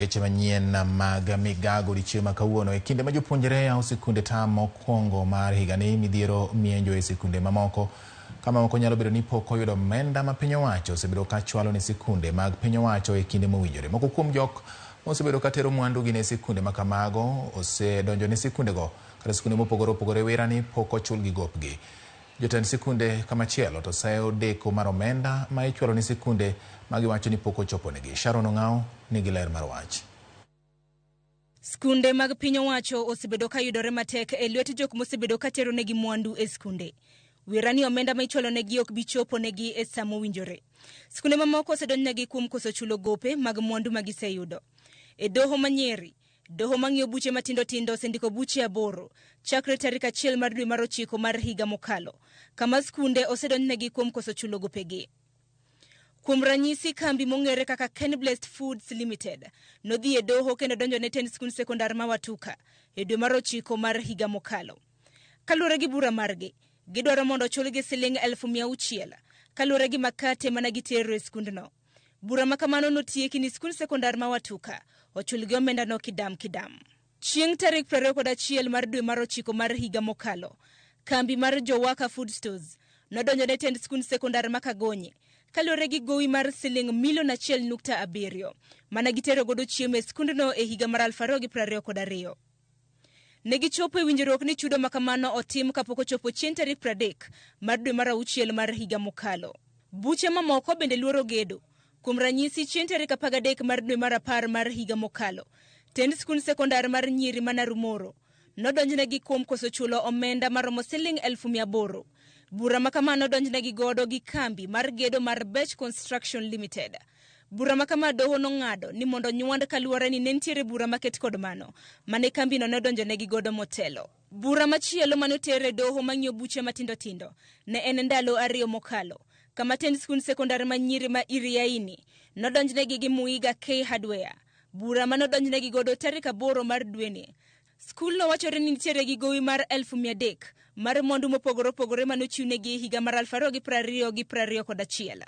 Weche manyien mag migago odiechieng' ma kawuono e kinde ma jopuonjre yawo sikunde tam mokwongo mar higani midhiero mienjo e sikunde mamoko ka mamoko nyalo bedo ni pok oyudo omenda ma piny owacho osebedo ka chwalo ne sikunde mag piny owacho e kinde mowinjore. Moko kuom jok mosebedo ka tero mwandugi ne sikunde ma kamago osedonjo ne sikundego kata sikunde mopogore opogore wira ni pok ochulgi gopgi. Jotend sikunde kamachielo to sayo deko mar omenda ma ichwalo ne sikunde ma giwacho ni pok ochoponegi. Sharon Ong'aw nigi ler mar wach. Skunde mag piny owacho osebedo ka yudore matek e lwet jok mosebedo ka teronegi mwandu e skunde. Wira ni omenda ma ichwalonegi ok bi choponegi e sa mowinjore. Skunde mamoko osedonjnegi kuom koso chulo gope mag mwandu ma giseyudo. E doho ma Nyeri, Doho mang'iyo buche matindo tindo osendiko buche 8 chakre tarik 1 mar dwe mar 9 mar higa mokalo, kama skunde osedonjnegi kuom koso chulo gopegi. Kuom ranyisi, kambi mong'ere kaka Kenblest Foods Limited nodhi e doho kendo donjo ne tend skund sekondar ma Watuka e dwe mar 9 mar higa mokalo. Kaluwore gi bura margi, gidwaro mondo ochulgi siling 600,000 kaluwore gi makate mana gitero e skundno. Bura ma kamano notieki ni skund sekondar ma Watuka ochul gi omendano kidam kidam. Chieng' tarik 21 mar dwe mar 9 mar higa mokalo, kambi mar Jowaka Food Stores nodonjo ne tend skund sekondar ma Kagonye kaluwore gi gowi mar siling milion 1.7 mana gitero godo chiemo e skundno e higa mar 2022. Ne gichopo e winjruok ni chudo ma kamano otim kapok ochopo chieng' tarik 30 mar dwe mar 6 mar higa mokalo. Buche mamoko bende luoro gedo. Kuom ranyisi, chieng' tarik 13 mar dwe mar 10 mar higa mokalo, tend skund sekondar mar nyiri ma Narumoro nodonjnegi kuom koso chulo omenda maromo siling 800,000. Bura ma kama nodonjnegi godo gi kambi mar gedo mar Bech Construction Limited. Bura ma kama doho nong'ado ni mondo nywand kaluwore ni ne nitiere bura maket kod mano mane kambino nodonjonegi godo motelo. Bura machielo mane oter e doho mang'iyo buche matindo tindo ne en ndalo 2 mokalo, kama tend skund sekondar ma nyiri ma Iriaini nodonjnegi gi Muiga K Hardware. Bura mane odonjnegi godo tarik 8 mar dweni. Skulno wachore ni nitiere gi gowi mar 300,000 mar mwandu mopogore opogore mane ochiwnegi e higa mar 2020 gi 21.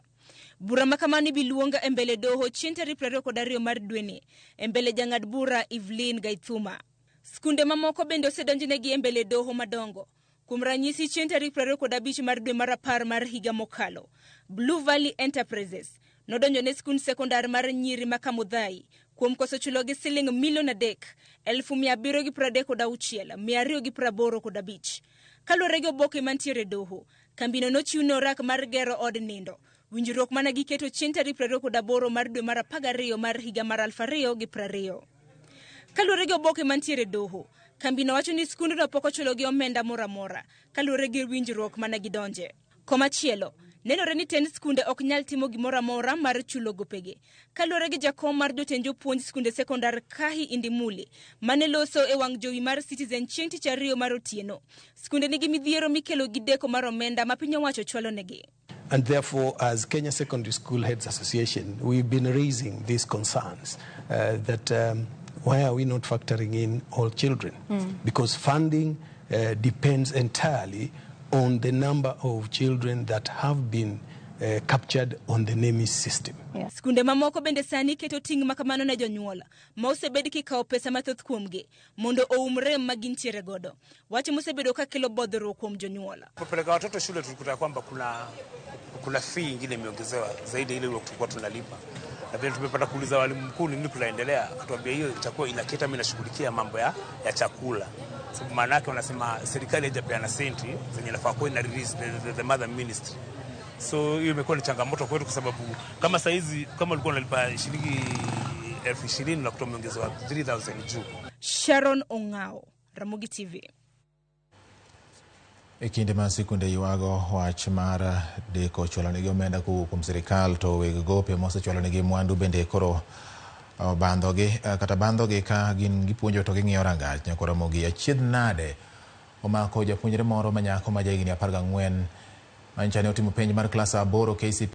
Bura ma kamano ibi luong e mbele doho chieng' tarik 22 mar dweni e mbele jang'ad bura Evelyn Gaithuma. Skunde mamoko bende osedonjnegi e mbele doho madongo. Kuom ranyisi, chieng' tarik 25 mar dwe mar 10 mar higa mokalo, Blue Valley Enterprises nodonjo ne skund sekondar mar nyiri ma Kamudhai kuom koso chulogi siling milion 3,736,285. Kaluwore gi oboke mantiere e doho, kambino nochiwne orak mar gero od nindo. Winjruok mana giketo chieng' tarik 28 mar dwe mar 12 mar higa mar 2020. Kaluwore gi oboke mantiere e doho, kambino wacho ni skundno pok ochulogi omenda moro amora kaluwore gi winjruok mana gidonje. Komachielo, nenore ni tend skunde ok nyal timo gimoro amora mar chulo gopegi. Kaluwore gi jakom mar jotend jopuonj skunde sekondar Kahi Indimuli, mane loso e wang' jowi mar Citizen chieng' tich ariyo mar otieno, skunde nigi midhiero mikelo gi deko mar omenda ma piny owacho chwalonegi. And therefore, as Kenya Secondary School Heads Association, we've been raising these concerns that why are we not factoring in all children? Because funding depends entirely on the number of children that have been captured on the NEMIS system. Skunde mamoko bende sani keto ting' ma kamano ne jonyuol ma osebed kikawo pesa mathoth kuomgi mondo oum rem ma gintiere godo. Wach mosebedo ka kelo bodhruok kuom jonyuol. Kupeleka watoto shule tulikuta kwamba kuna fee ingine imeongezewa zaidi ile tulikuwa tunalipa. Na vile tumepata kuuliza walimu mkuu nini kunaendelea, akatuambia hiyo itakuwa inaketa mimi nashughulikia mambo ya chakula. Sababu maana yake wanasema serikali haijapeana senti zenye inafaa kuwa ina release the mother ministry. So hiyo imekuwa ni changamoto kwetu kwa sababu kama saa hizi kama ulikuwa unalipa shilingi 20,000 na kutoa umeongezewa 3,000 juu. Sharon Ong'ao, Ramogi TV. E kinde ma sikunde ywago wach mar deko chwalonegi omenda kowuok kuom sirikal to weg gope mosechwalonegi mwandu bende koro bandhogi kata bandhogi ka gin gipuonjo to ging'iyo rangach. Nyako Ramogi achiedh nade omako japuonjre moro ma nyako ma jahigni 14 manyicha ne otimo penj mar klas 8 KCPE.